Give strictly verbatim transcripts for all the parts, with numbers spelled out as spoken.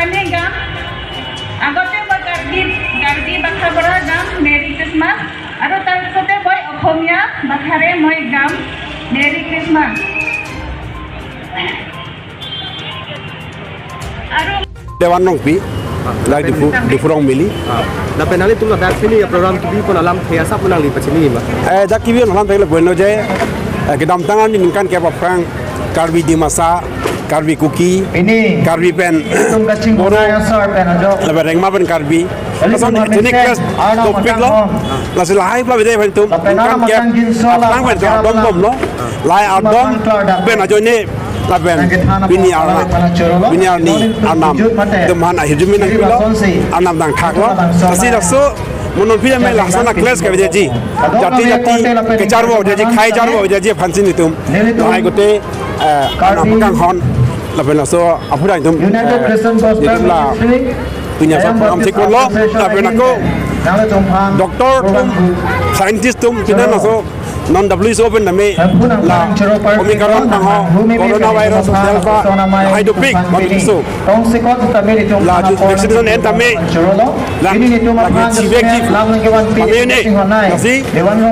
Ani gam, agote moi Karbi, Karbi bangkha bora gam, Merry Christmas. Aro tarsote moi Okhomia bangkhare moi gam, Merry Christmas. Aro Dewan Rongpi, dak Diphu, Diphu Rongmili. Ah, lapen nanglitum ladak pini aprogram kebipon alamthe asap nangli pachini ma? Eh, dak kebipon alamthe le bueno je, eh, kedamtang arni ningkan kep aphrang Karbi Dimasa, Karbi Kuki, Pini, Karbi pen itum kaching Boro, Bonai asar pen ajok. Lapen Rengma pen Karbi. Lalu lason itum ethnic kamisem clash Arnam topic lo. Matang hom. Lasi lahai pula bide pen itum Lapen ningkan Arnam kep Matang Jinso aphrang pen Matang dong bom lo. Lahai Arnam pen ajoine lapen pini Arnam, pini arni Arnam itum aphan ahirjume nangpilo, Arnam nangthaklo. Lasi laso mo non pini amei lason a-clash kaveji, jati jati kecharvo aveji, khei charvo aveji aphansi nelitum lahai agote, eh, Arnam kanghon lapen laso aphuthak itum, eh, nelitum la pini aso program thik ponlo, lapen ako doctor atum, scientist atum, pini laso non W H O pen tame la Omicron tangho, coronavirus, Delta, lahai dopik, mami so. La ju vaccination en tame, la, la chibek ji, mami ne, lasi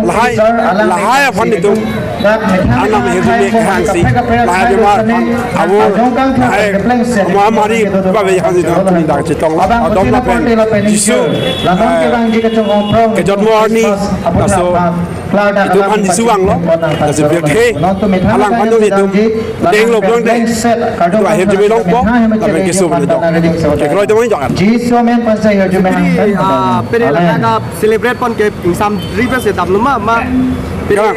lahai, lahai aphan nelitum Arnam ahirjume kehangsi, lahai bemar aphan, avo lahai mahamari pave aphan nelitum dak chetong, adom lapen Jisu, eh, kejotmo arni, laso itum aphan Jisu vanglo, lasi bek he, alangphan jongsi itum denglo pulote, itum ahirjume longpo, lapen keso pen jok. Kekroi itum jok an. Jisu amen pensi ahirjume. Pini, ah, pini Amen. Ladak celebrate pon ke ingsam ri pensi damlo ma, ma. Pini kalang,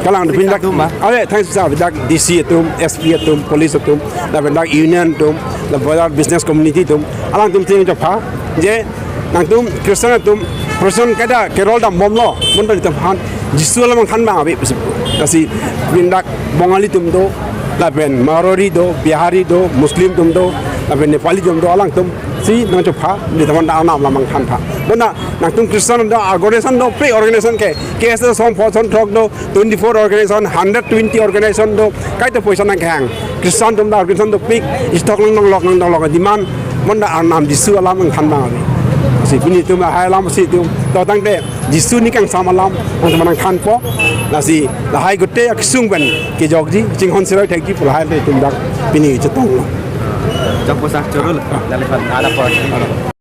kalang, pini dak, atum ma. Are, thanks sir, dak D C atum, S P atum, police atum, lapen dak union atum, lapen dak business community atum, alangtum tin jok pha. Je nangtum Christian atum, Christian kada kerol dam bomlo, bonta itum aphan Jisu alam nangthan abang ave pusi. Lasi pini dak Bongali atum do, lapen Marwari do, Bihari do, Muslim atum do, lapen Nepali atum do, alangtum si nangchopha, nelitum aphan Arnam alam nangthan pha. Bonta nangtum Christian do, organization dopik, organization ke, K S S song pho song throk do, twenty-four organization, hundred twenty organization do, kaita poisa nangkehang. Christian atum ta organization dopik, isi thok nangdonglok, nangdonglok demand, bonta Arnam Jisu alam nangthan abang ave. Si pini itum lahai alam si itum, to tangte Jisu ni kangsam alam, nangtum aphan nangthanpo, lasi lahai agote akesung pen kejokji, chinghon siroi thekji pu lahai pen itum dak pini chetonglo. Jokpo sir, choro lo, nangliphan, ada po.